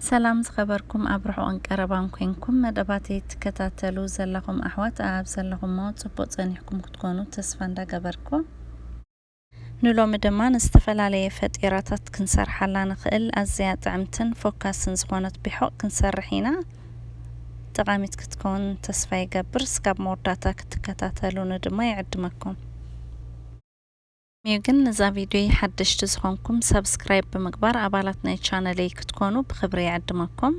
ሰላም ዝኸበርኩም ኣብ ርሑቕን ቀረባን ኮንኩም መደባተይ ትከታተሉ ዘለኹም ኣሕዋት ኣብ ዘለኹሞ ጽቡቕ ጸኒሕኩም ክትኮኑ ተስፋ እንዳገበርኩ፣ ንሎሚ ድማ ንዝተፈላለየ ፈጢራታት ክንሰርሓላ ንኽእል ኣዝያ ጥዕምትን ፎካስን ዝኾነት ቢሖቕ ክንሰርሕ ኢና። ጠቓሚት ክትከውን ተስፋ ይገብር። ስጋብ መወዳእታ ክትከታተሉኒ ድማ ይዕድመኩም። ሚዩ ግን ነዛ ቪድዮ ሓደሽቲ ዝኾንኩም ሳብስክራይብ ብምግባር ኣባላት ናይ ቻነለይ ክትኮኑ ብኽብሪ ይዕድመኩም።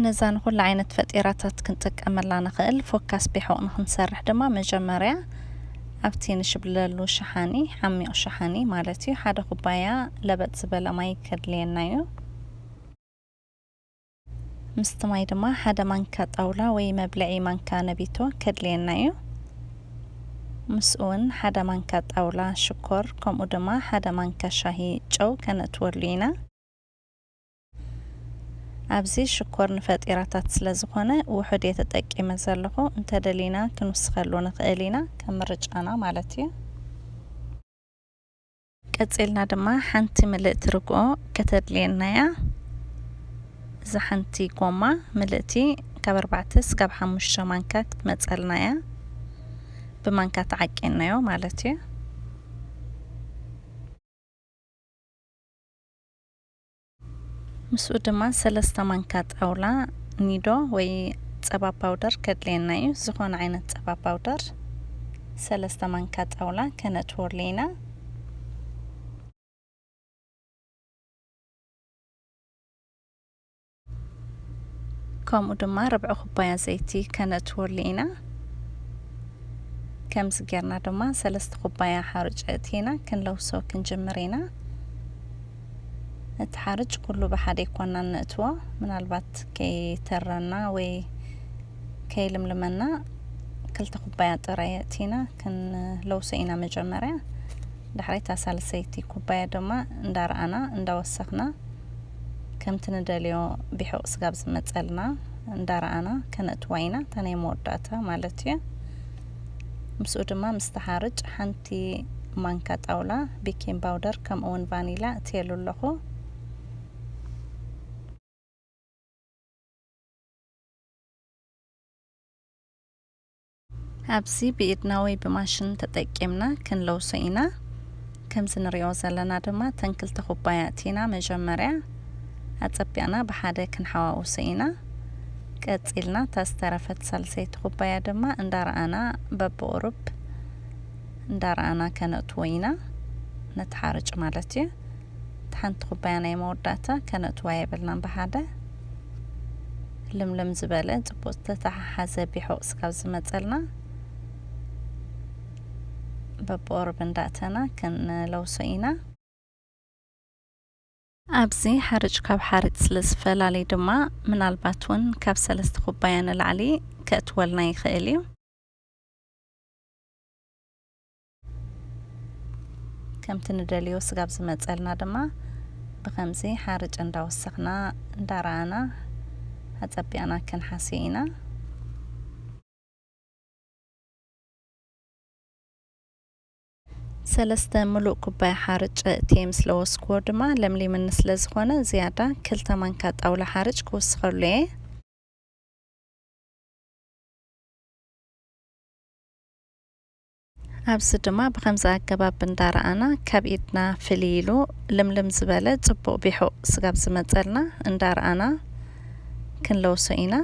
ነዛ ንኹሉ ዓይነት ፈጢራታት ክንጥቀመላ ንኽእል ፎካስ ቢሖቕ ንኽንሰርሕ ድማ መጀመርያ ኣብቲ ንሽብለሉ ሸሓኒ፣ ዓሚቕ ሸሓኒ ማለት እዩ፣ ሓደ ኩባያ ለበጥ ዝበለ ማይ ከድልየና እዩ። ምስቲ ማይ ድማ ሓደ ማንካ ጣውላ ወይ መብልዒ ማንካ ነቢቶ ከድልየና እዩ። ምስኡ እውን ሓደ ማንካ ጣውላ ሽኮር፣ ከምኡ ድማ ሓደ ማንካ ሻሂ ጨው ከነእትወሉ ኢና። ኣብዚ ሽኮር ንፈጢራታት ስለ ዝኾነ ውሑድ እየ ተጠቂመ ዘለኹ። እንተደሊና ክንውስኸሉ ንኽእል ኢና፣ ከም ምርጫና ማለት እዩ። ቀጺልና ድማ ሓንቲ ምልእቲ ርግኦ ከተድልየና እያ። እዛ ሓንቲ ጎማ ምልእቲ ካብ ኣርባዕተ እስካብ ሓሙሽተ ማንካ ክትመጸልና እያ። ብማንካ ተዓቂንናዮ ማለት እዩ። ምስኡ ድማ ሰለስተ ማንካ ጣውላ ኒዶ ወይ ጸባ ፓውደር ከድልየና እዩ። ዝኾነ ዓይነት ጸባ ፓውደር ሰለስተ ማንካ ጣውላ ከነእትወሉ ኢና። ከምኡ ድማ ርብዒ ኩባያ ዘይቲ ከነእትወሉ ኢና። ከምዚ ጌርና ድማ ሰለስተ ኩባያ ሓሩጭ ኣእቲና ክንለውሶ ክንጅምር ኢና። እቲ ሓርጭ ኩሉ ብሓደ ኣይኮናን ነእትዎ፣ ምናልባት ከይተረና ወይ ከይልምልመና ክልተ ኩባያ ጥራይ ኣእቲና ክንለውሶ ኢና መጀመርያ። ዳሕራይ እታ ሳልሰይቲ ኩባያ ድማ እንዳረኣና እንዳወሰኽና ከምቲ ንደልዮ ቢሑቕ ስጋብ ዝመጸልና እንዳረኣና ከነእትዋ ኢና፣ እታ ናይ መወዳእታ ማለት እዩ። ምስኡ ድማ ምስቲ ሓርጭ ሓንቲ ማንካ ጣውላ ቤኪንግ ፓውደር ከምኡ እውን ቫኒላ እትየሉ ኣለኹ። ኣብዚ ብኢድና ወይ ብማሽን ተጠቂምና ክንለውሶ ኢና። ከምዚ ንሪኦ ዘለና ድማ እተን ክልተ ኩባያ ኣእቲና መጀመርያ ኣጸቢቕና ብሓደ ክንሓዋውሶ ኢና። ቀጺልና እታ ዝተረፈት ሳልሰይቲ ኩባያ ድማ እንዳረኣና በብቑሩብ እንዳረኣና ከነእትዎ ኢና፣ ነቲ ሓርጭ ማለት እዩ። እቲ ሓንቲ ኩባያ ናይ መወዳእታ ከነእትዋ የብልናን ብሓደ። ልምልም ዝበለ ጽቡቕ ዝተተሓሓዘ ቢሑቕ ስጋብ ዝመጸልና በብቑሩብ እንዳእተና ክንለውሶ ኢና። ኣብዚ ሓርጭ ካብ ሓርጭ ስለ ዝፈላለይ ድማ ምናልባት እውን ካብ ሰለስተ ኩባያ ንላዕሊ ከእትወልና ይኽእል እዩ። ከምቲ ንደልዮ ስጋብ ዝመጸልና ድማ ብኸምዚ ሓርጭ እንዳወሰኽና እንዳረኣና ኣጸቢቕና ክንሓስዮ ኢና። ሰለስተ ምሉእ ኩባያ ሓርጭ እትየ ምስ ለወስክዎ ድማ ለምሊምኒ ስለ ዝኾነ ዝያዳ ክልተ ማንካ ጣውላ ሓርጭ ክውስኸሉ እየ። ኣብዚ ድማ ብኸምዚ ኣገባብ እንዳረኣና ካብ ኢድና ፍልይ ኢሉ ልምልም ዝበለ ጽቡቕ ቢሑቕ ስጋብ ዝመጸልና እንዳረኣና ክንለውሶ ኢና።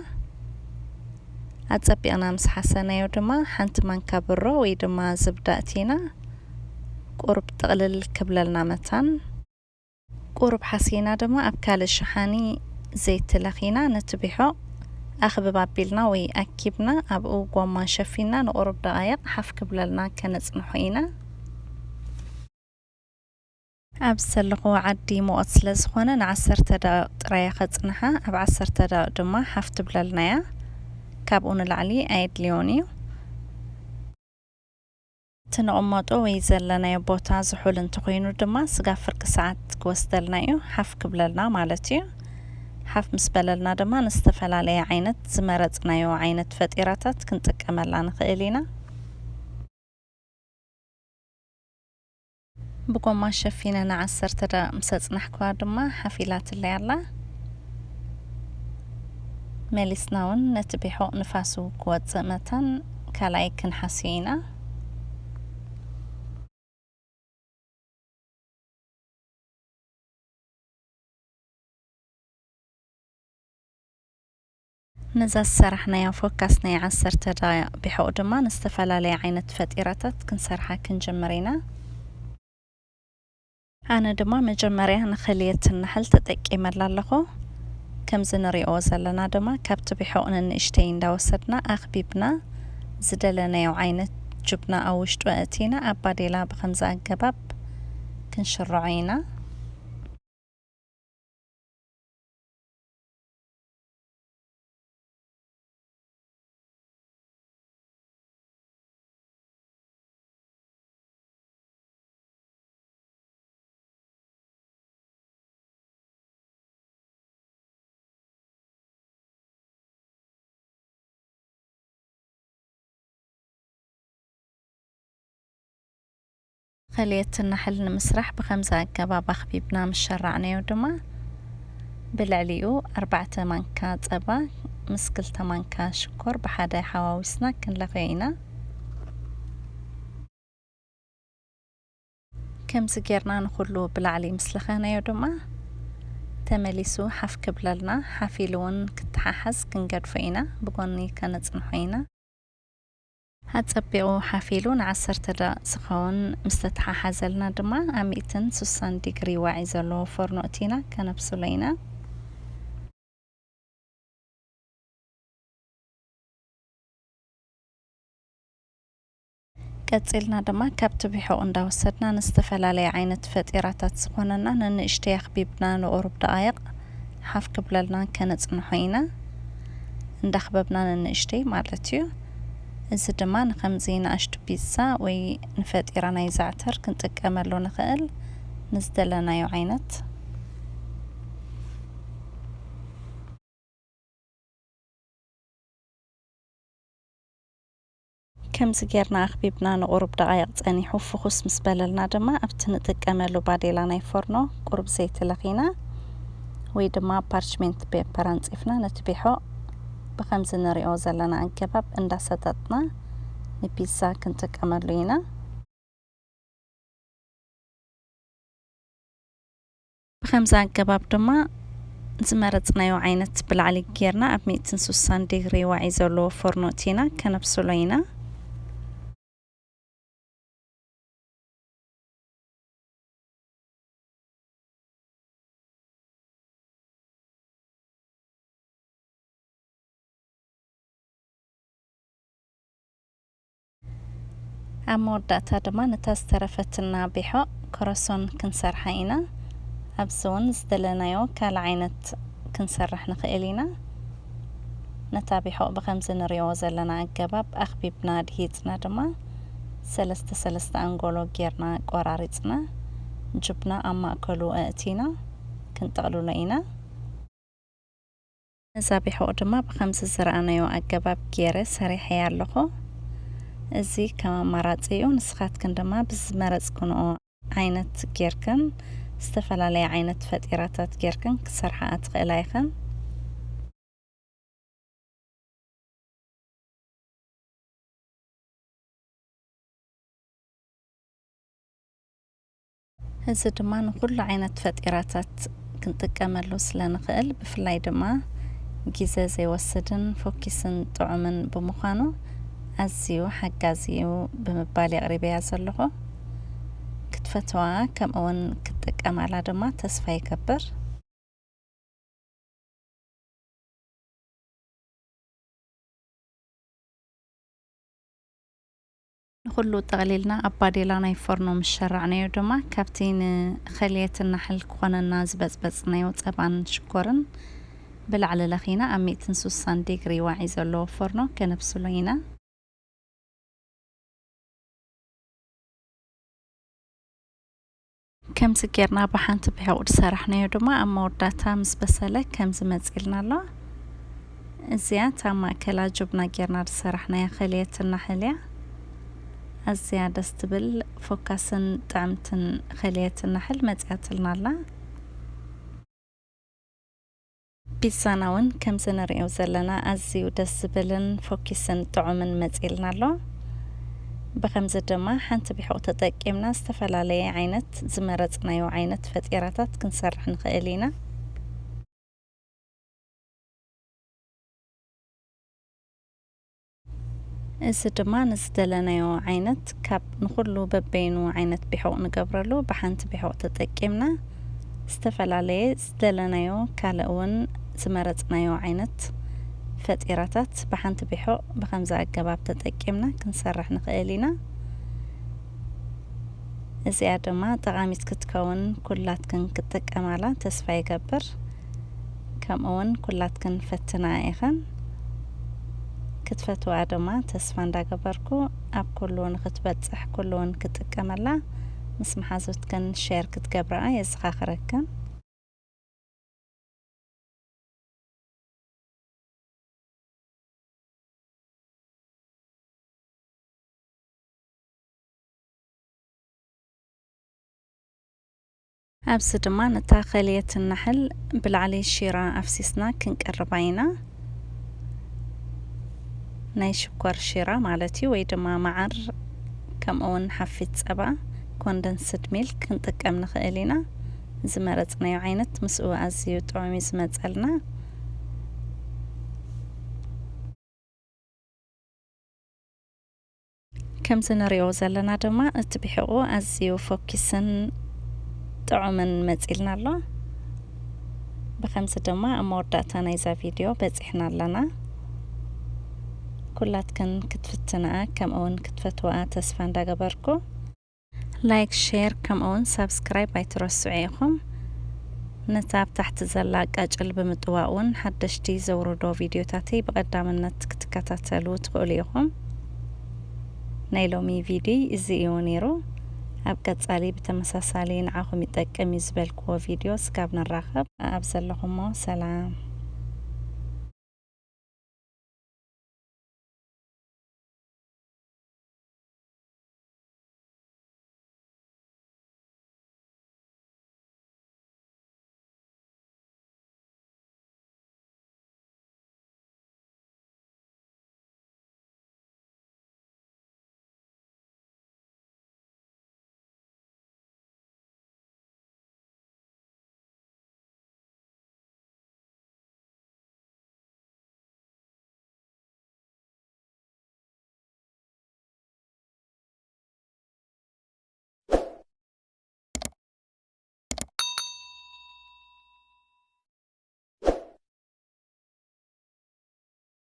ኣጸቢቕና ምስ ሓሰናዮ ድማ ሓንቲ ማንካ ብሮ ወይ ድማ ዝብዳ እቲና ቁሩብ ጥቕልል ክብለልና መታን። ቁሩብ ሓሲና ድማ ኣብ ካልእ ሸሓኒ ዘይቲ ለኺና ነቲ ቢሖቕ ኣኽብብ ኣቢልና ወይ ኣኪብና ኣብኡ ጎማ ሸፊና ንቁሩብ ደቓይቕ ሓፍ ክብለልና ከነጽንሖ ኢና። ኣብ ዘለኹዎ ዓዲ ሙቐት ስለ ዝኾነ ንዓሰርተ ደቂቕ ጥራይ እየ ከጽንሓ። ኣብ ዓሰርተ ደቂቕ ድማ ሓፍ ትብለልና እያ። ካብኡ ንላዕሊ ኣየድልዮን እዩ። እቲ ንቕመጦ ወይ ዘለናዮ ቦታ ዝሑል እንተኾይኑ ድማ ስጋብ ፍርቂ ሰዓት ክወስደልና እዩ፣ ሓፍ ክብለልና ማለት እዩ። ሓፍ ምስ በለልና ድማ ንዝተፈላለየ ዓይነት ዝመረጽናዮ ዓይነት ፈጢራታት ክንጥቀመላ ንኽእል ኢና። ብጎማ ሸፊነ ንዓሰርተ ደቂቕ ምስ ኣጽናሕኩዋ ድማ ሓፍ ኢላትለይ ኣላ። መሊስና እውን ነቲ ቢሖቕ ንፋሱ ክወጽእ መታን ካልኣይ ክንሓስዮ ኢና። ነዛ ዝሰራሕናያ ፎካስ ናይ ዓሰርተ ደቂቕ ቢሖቕ ድማ ንዝተፈላለየ ዓይነት ፈጢራታት ክንሰርሓ ክንጅምር ኢና። ኣነ ድማ መጀመርያ ንኸልየት ናሕል ተጠቂመላ ኣለኹ። ከምዚ ንሪኦ ዘለና ድማ ካብቲ ቢሖቕ ንንእሽተይ እንዳወሰድና ኣኽቢብና ዝደለናዮ ዓይነት ጅብና ኣብ ውሽጡ ኣእቲና ኣብ ባዴላ ብኸምዚ ኣገባብ ክንሽርዖ ኢና። ኸልየት ናሕል ንምስራሕ ብኸምዚ ኣገባብ ኣኽቢብና ምስ ሸራዕናዮ ድማ ብልዕሊኡ ኣርባዕተ ማንካ ጸባ ምስ ክልተ ማንካ ሽኮር ብሓደ ሓዋዊስና ክንለኽዮ ኢና። ከምዚ ጌርና ንኹሉ ብላዕሊ ምስ ለኸናዮ ድማ ተመሊሱ ሓፍ ክብለልና፣ ሓፍ ኢሉ እውን ክተሓሓዝ ክንገድፎ ኢና፣ ብጎኒ ከነጽንሖ ኢና። ኣጸቢቑ ሓፍ ኢሉ ንዓሰርተ ደቂቕ ዝኸውን ምስ ተተሓሓዘልና ድማ ኣብ ሚእትን ስሳን ዲግሪ ዋዒ ዘለዎ ፎርኖ እቲና ከነብስሎ ኢና። ቀጺልና ድማ ካብቲ ቢሖቕ እንዳወሰድና ንዝተፈላለየ ዓይነት ፈጢራታት ዝኾነና ነንእሽተይ ኣኽቢብና ንቑሩብ ደቓይቕ ሓፍ ክብለልና ከነጽንሖ ኢና። እንዳኽበብና ነንእሽተይ ማለት እዩ። እዚ ድማ ንኸምዚ ንኣሽቱ ፒዛ ወይ ንፈጢራ ናይ ዛዕተር ክንጥቀመሉ ንኽእል ንዝደለናዮ ዓይነት። ከምዚ ጌርና ኣኽቢብና ንቑሩብ ደቓይቕ ጸኒሑ ፍኹስ ምስ በለልና ድማ ኣብቲ ንጥቀመሉ ባዴላ ናይ ፎርኖ ቁሩብ ዘይቲ ለኺና ወይ ድማ ፓርችሜንት ፔፐር ኣንጺፍና ነቲ ቢሖ ብኸምዚ ንሪኦ ዘለና ኣገባብ እንዳሰጠጥና ንፒዛ ክንጥቀመሉ ኢና። ብኸምዚ ኣገባብ ድማ ዝመረጽናዮ ዓይነት ብላዕሊ ጌርና ኣብ ሚእትን ስሳን ዲግሪ ዋዒ ዘለዎ ፎርኖ እቲና ከነብስሎ ኢና። ኣብ መወዳእታ ድማ ነታ ዝተረፈትና ቢሖ ኮረሶን ክንሰርሓ ኢና። ኣብዚ እውን ዝደለናዮ ካልእ ዓይነት ክንሰርሕ ንኽእል ኢና። ነታ ቢሖ ብኸምዚ ንሪኦ ዘለና ኣገባብ ኣኽቢብና ድሂጽና ድማ ሰለስተ ሰለስተ ኣንጎሎ ጌርና ቆራሪጽና ጅብና ኣብ ማእከሉ ኣእቲና ክንጥቕልሎ ኢና። ነዛ ቢሖቕ ድማ ብኸምዚ ዝረኣናዮ ኣገባብ ገይረ ሰሪሐያ ኣለኹ። እዚ ከም ኣማራጺ እዩ። ንስኻትክን ድማ ብዝመረጽክንኦ ዓይነት ጌርክን ዝተፈላለየ ዓይነት ፈጢራታት ጌርክን ክትሰርሓኣ ትኽእላ ኢኽን። እዚ ድማ ንኹሉ ዓይነት ፈጢራታት ክንጥቀመሉ ስለ ንኽእል፣ ብፍላይ ድማ ግዜ ዘይወስድን ፎኪስን ጥዑምን ብምዃኑ፣ ኣዝዩ ሓጋዚ እዩ ብምባል የቕሪበያ ዘለኹ። ክትፈትዋ፣ ከምኡውን ክትጥቀማላ ድማ ተስፋ ይገብር። ንኹሉ ጠቕሊልና ኣብ ባዴላ ናይ ፎርኖ ምስ ሸራዕናዮ ድማ፣ ካብቲ ንኸልየት ናሕል ክኾነና ዝበጽበጽናዮ ጸባን ሽኮርን ብላዕሊ ለኺና፣ ኣብ ሚእትን ስሳን ዲግሪ ዋዒ ዘለዎ ፎርኖ ከነብስሎ ኢና። ከምዚ ጌርና ብሓንቲ ብሕቑ ዝሰራሕናዮ ድማ ኣብ መወዳእታ ምስ በሰለ ከምዚ መጺልና ኣሎ። እዚኣ እታ ማእከላ ጅብና ጌርና ዝሰራሕናያ ኸልየትና ሕልያ። ኣዝያ ደስ ትብል ፎካስን ጥዕምትን ኸልየት ናሕል መጺኣትልና ኣላ። ፒዛና እውን ከምዚ ንሪኦ ዘለና ኣዝዩ ደስ ዝብልን ፎኪስን ጥዑምን መጺልና ኣሎ። ብኸምዚ ድማ ሓንቲ ቢሑቕ ተጠቂምና ዝተፈላለየ ዓይነት ዝመረጽናዮ ዓይነት ፈጢራታት ክንሰርሕ ንኽእል ኢና። እዚ ድማ ንዝደለናዮ ዓይነት ካብ ንኹሉ በበይኑ ዓይነት ቢሑቕ ንገብረሉ። ብሓንቲ ቢሑቕ ተጠቂምና ዝተፈላለየ ዝደለናዮ ካልእ እውን ዝመረጽናዮ ዓይነት ፈጢራታት ብሓንቲ ቢሑቕ ብኸምዚ ኣገባብ ተጠቂምና ክንሰርሕ ንኽእል ኢና። እዚኣ ድማ ጠቓሚት ክትከውን ኩላትክን ክትጥቀማላ ተስፋ ይገብር። ከምኡ እውን ኩላትክን ፈትና ኢኽን። ክትፈትዋ ድማ ተስፋ እንዳገበርኩ፣ ኣብ ኩሉ ንኽትበጽሕ ኩሉ እውን ክትጥቀመላ ምስ መሓዙትክን ሼር ክትገብርኣ የዘኻኽረክን። ኣብዚ ድማ ነታ ከልየት ናሕል ብላዕሊ ሺራ ኣፍሲስና ክንቀርባ ኢና። ናይ ሽኮር ሺራ ማለት እዩ፣ ወይ ድማ መዓር፣ ከምኡ እውን ሓፊት ጸባ፣ ኮንደንስድ ሚልክ፣ ክንጥቀም ንኽእል ኢና። ዝመረጽናዮ ዓይነት ምስኡ ኣዝዩ ጥዑም እዩ ዝመጸልና። ከምዚ ንሪኦ ዘለና ድማ እቲ ቢሑቑ ኣዝዩ ፎኪስን ጥዑምን መጺልና ኣሎ። ብኸምዚ ድማ ኣብ መወዳእታ ናይዛ ቪድዮ በጺሕና ኣለና። ኩላትክን ክትፍትንኣ ከምኡ እውን ክትፈትውኣ ተስፋ እንዳገበርኩ፣ ላይክ፣ ሼር ከምኡ እውን ሳብስክራይብ ኣይትረስዑ ኢኹም። ነታ ኣብ ታሕቲ ዘላ ቃጭል ብምጥዋቕ እውን ሓደሽቲ ዘውርዶ ቪድዮታተይ ብቐዳምነት ክትከታተሉ ትኽእሉ ኢኹም። ናይ ሎሚ ቪድዮ እዚ እዩ ነይሩ። ኣብ ቀጻሊ ብተመሳሳሊ ንዓኹም ይጠቅም እዩ ዝበልክዎ ቪድዮ ስጋብ ንራኸብ፣ ኣብ ዘለኹሞ ሰላም።